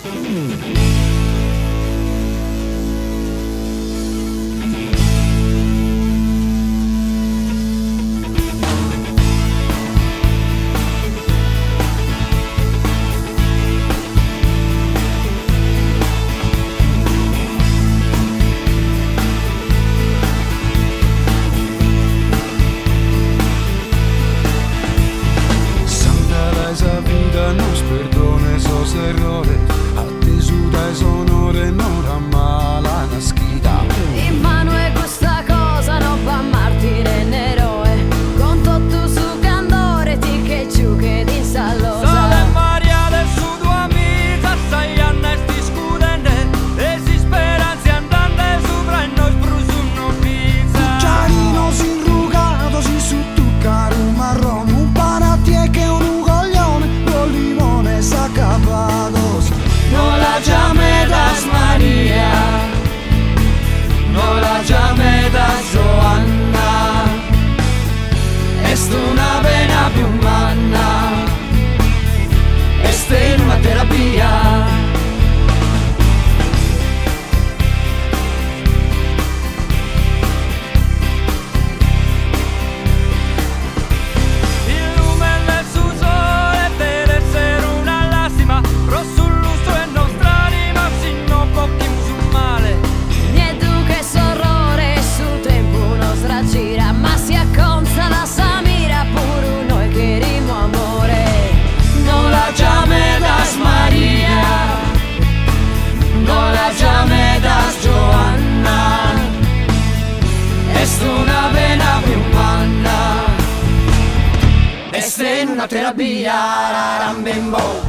Santa dae sa vida nos perdonet sos errores, atesu dae s'onore noramala naschida. In manu 'e custa cosa no b'at martire ne eroe, cun totu su candore ti che giughet in sa losa. S'Ave Maria de su duamiza sa janna est iscudende e s'isperantzia andende subra 'e nois prus no piza. Cucciarinos inrugados in su tuccaru marrone umpan a tie che unu coglione duos limones acabados. No la giamedas Maria, no la giamedas Giovanna, est una pena pius manna, est in un'atera bia. In lumen de su sole det esser una lastima pro su lustru 'e nostra anima si no bocchimus su male. Nieddu che s'orrore su tempus nos raggirat ma si acontzat sa mira puru nois cherimus amore. No la giamedas Maria, no la giamedas Giovanna, est una pena pius manna, est in un'atera bia, rarambimbo.